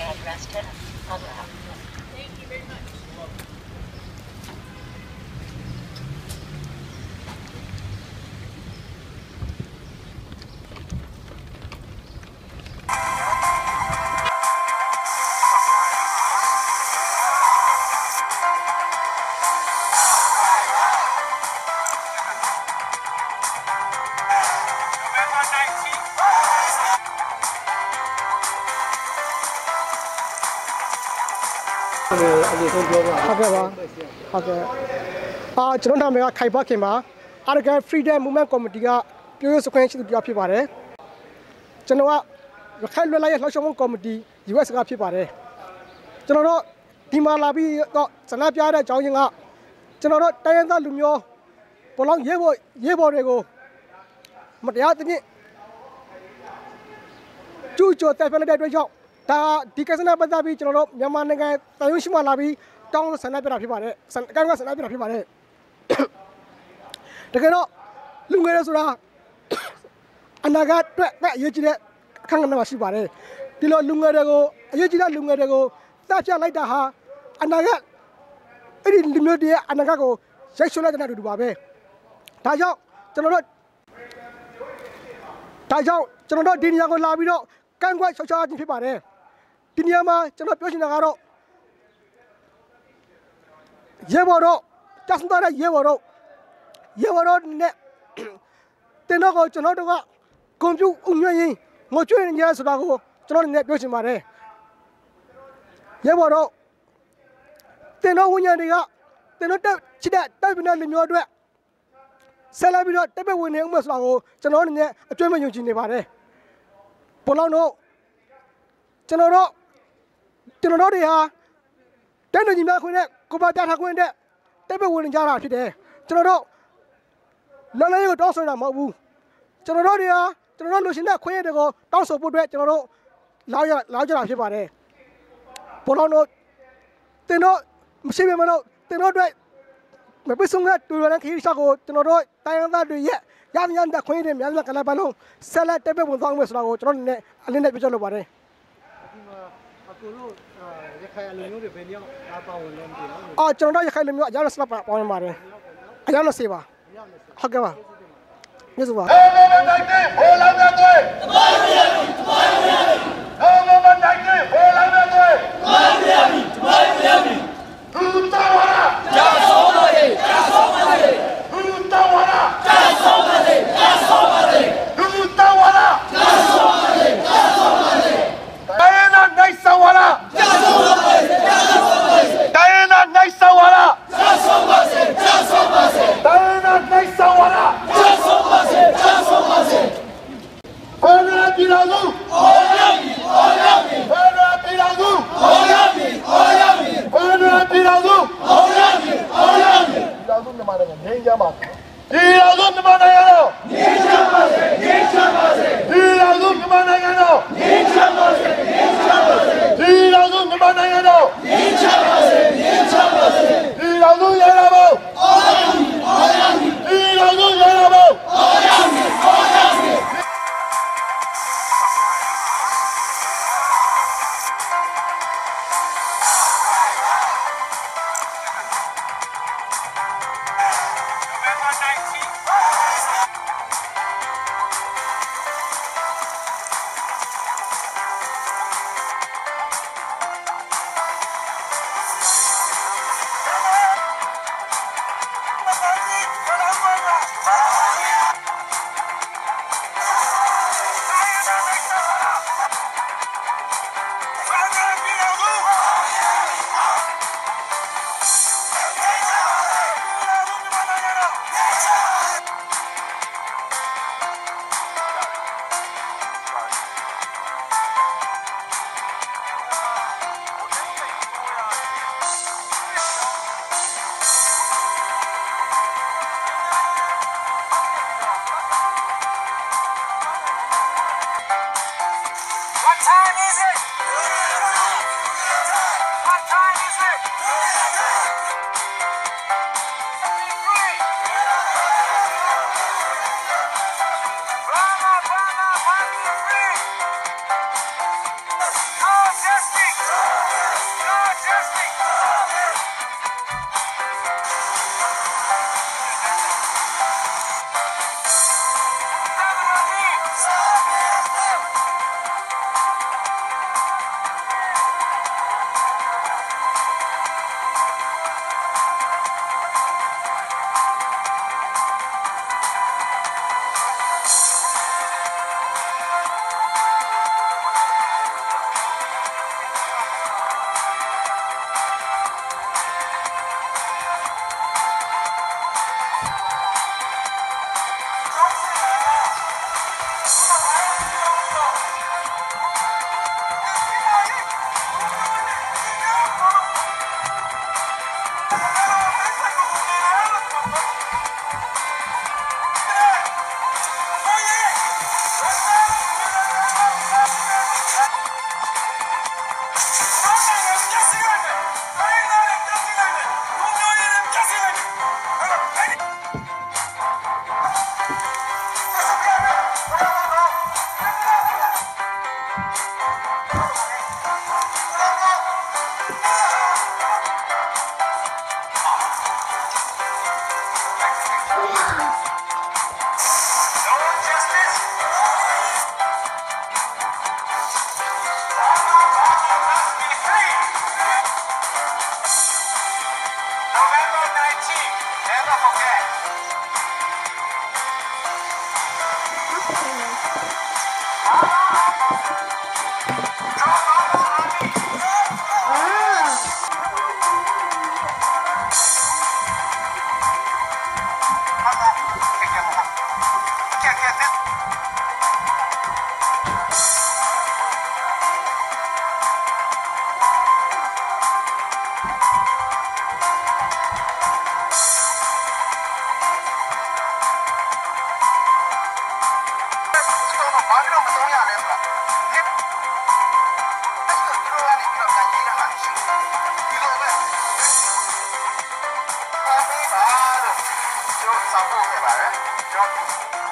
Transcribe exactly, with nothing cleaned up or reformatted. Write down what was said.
Address ten, Mother House. November nineteen. ဟုတ်ကဲ့ပါ။ ဟုတ်ကဲ့။ အာ၊ ကျွန်တော့်နာမည်က ခိုင်ဘခင်ပါ။ Arakan Freedom Movement Committee က ပြောရေးဆိုခွင့်ရှိသူတစ်ယောက်ဖြစ်ပါတယ်။ ကျွန်တော်က ရခိုင်လွတ်လပ်ရေးလှုပ်ရှားမှုကော်မတီ ယူအက်စ် ကဖြစ်ပါတယ်။ ကျွန်တော်တို့ဒီမှာလာပြီးတော့ဆန္ဒပြတဲ့အကြောင်းရင်းက ကျွန်တော်တို့တိုင်းရင်းသားလူမျိုး ပလောင်ရဲဘော်၊ ရဲဘော်တွေကို မတရားသဖြင့် ကျူးကျော်သတ်ဖြတ်လိုက်တဲ့အတွက်ကြောင့် ဒါ၊ ဒီကိစ္စနဲ့ပတ်သက်ပြီး ကျွန်တော်တို့မြန်မာနိုင်ငံသံရုံးရှေ့မှာလာပြီး တောင်းဆိုဆန္ဒပြတာဖြစ်ပါတယ်။ ဆန္ဒ၊ ကန့်ကွက်ဆန္ဒပြတာဖြစ်ပါတယ်။ တကယ်တော့ လူငယ်တွေဆိုတာ အနာဂတ်အတွက် သိပ်အရေးကြီးတဲ့အခန်းကဏ္ဍမှာရှိပါတယ်။ ဒီလိုလူငယ်တွေကို၊ အရေးကြီးတဲ့လူငယ်တွေကို သတ်ဖြတ်လိုက်တာဟာ အနာဂတ်၊ အဲ့ဒီလူမျိုးတွေရဲ့အနာဂတ်ကို ရိုက်ချိုးလိုက်တာနဲ့အတူတူပါပဲ။ ဒါကြောင့် ကျွန်တော်တို့၊ ဒါကြောင့် ကျွန်တော်တို့ဒီနေရာကိုလာပြီးတော့ ကန့်ကွက်ရှုတ်ချခြင်းဖြစ်ပါတယ်။ ဒီနေရာမှာ ကျွန်တော်ပြောချင်တာကတော့ ရဲဘော်တို့၊ ကျဆုံးသွားတဲ့ရဲဘော်တို့၊ ရဲဘော်တို့နဲ့ သင်တို့ကို ကျွန်တော်တို့က ဂုဏ်ပြုအုပ်ညွှတ်ရင်း ငိုကြွေးနေကြတယ်ဆိုတာကို ကျွန်တော်အနေနဲ့ပြောချင်ပါတယ်။ ရဲဘော်တို့၊ သင်တို့ဝိညာဉ်တွေက သင်တို့တပ်၊ ချစ်တဲ့တပ်ပင်နဲ့လူမျိုးအတွက် ဆက်လက်ပြီးတော့ တပ်ပတ်ဝင်နေဦးမယ်ဆိုတာကို ကျွန်တော်အနေနဲ့ အကြွင်းမဲ့ယုံကြည်နေပါတယ်။ ပလောင်တို့၊ ကျွန်တော်တို့၊ ကျွန်တော်တို့တွေဟာ တန်းတူညီမျှခွင့်နဲ့ ကိုယ်ပိုင်ပြဌာန်းခွင့်အတွက် တပ်ပတ်ဝင်နေကြတာဖြစ်တယ်။ ကျွန်တော်တို့ လွတ်လပ်ရေးကို တောင်းဆိုနေတာမဟုတ်ဘူး။ ကျွန်တော်တို့တွေဟာ ကျွန်တော်တို့လိုချင်တဲ့အခွင့်အရေးတွေကို တောင်းဆိုဖို့အတွက် ကျွန်တော်တို့ လာရောက်၊ လာရောက်ကြတာဖြစ်ပါတယ်။ ပလောင်တို့၊ သင်တို့မရှိပေမဲ့လို့ သင်တို့အတွက် မပြီးဆုံးတဲ့ တူရန်ခရီးလမ်းကို ကျွန်တော်တို့တိုင်းရင်းသားတွေရဲ့ ရသင့်ရထိုက်တဲ့ခွင့်အရေးတွေ များများကဏ္ဍပတ်လုံး ဆက်လက်တပ်ပတ်ဝင်သွားဦးမယ်ဆိုတာကို ကျွန်တော်အနေနဲ့ အလေးအနက်ပြောကြားလိုပါတယ်။ ဒီမှာ အကိုတို့၊ အာ၊ ရခိုင်အလူမျိုးတွေ ဘယ်နှစ်ယောက် လာပါဝင်လဲမသိဘူး။ အော်၊ ကျွန်တော်တို့ရခိုင်လူမျိုး အယောက်နှစ်ဆယ်လောက်ပါဝင်ပါတယ်။ အယောက်နှစ်ဆယ်ပါ။ ဟုတ်ကဲ့ပါ။ ကျေးဇူးပါ။ လူသတ်ဝါဒ၊ ကျဆုံးပါစေ၊ ကျဆုံးပါစေ၊ လူသတ်ဝါဒ၊ ကျဆုံးပါစေ၊ ကျဆုံးပါစေ။ တိုင်းရင်းသားနိုင်ဆောင်ဝါဒ၊ ကျဆုံးပါစေ၊ ကျဆုံးပါစေ။ တိုင်းရင်းသားနိုင်ဆောင်ဝါဒ၊ ကျဆုံးပါစေ၊ ကျဆုံးပါစေ။ တိုင်းရင်းသားနိုင်ဆောင်ဝါဒ၊ ကျဆုံးပါစေ၊ ကျဆုံးပါစေ။ ဖက်ဒရယ်ပြည်ထောင်စု၊ အောင်ရမည်၊ အောင်ရမည်။ ဖက်ဒရယ်ပြည်ထောင်စု၊ အောင်ရမည်၊ အောင်ရမည်။ ဖက်ဒရယ်ပြည်ထောင်စု၊ အောင်ရမည်၊ အောင်ရမည်။ ပြည်ထောင်စုမြန်မာနိုင်ငံ ငြိမ်းချမ်းပါစေ။ ပြည်ထောင်စုမြန်မာနိုင်ငံတော် ငြိမ်းချမ်းပါစေ၊ ငြိမ်းချမ်းပါစေ။ ပြည်ထောင်စုမြန်မာနိုင်ငံတော် ငြိမ်းချမ်းပါစေ၊ ငြိမ်းချမ်းပါစေ။ ပြည်ထောင်စုမြန်မာနိုင်ငံတော် ငြိမ်းချမ်းပါစေ၊ ငြိမ်းချမ်းပါစေ။ ပြည်ထောင်စုရဲတပ်ဖွဲ့ အောင်ရမည်၊ အောင်ရမည်။ ပြည်ထောင်စုရဲတပ်ဖွဲ့ အောင်ရမည်၊ အောင်ရမည်။ What time is it? What time is it? Brother, brother, one, two, three. No justice. Thank you.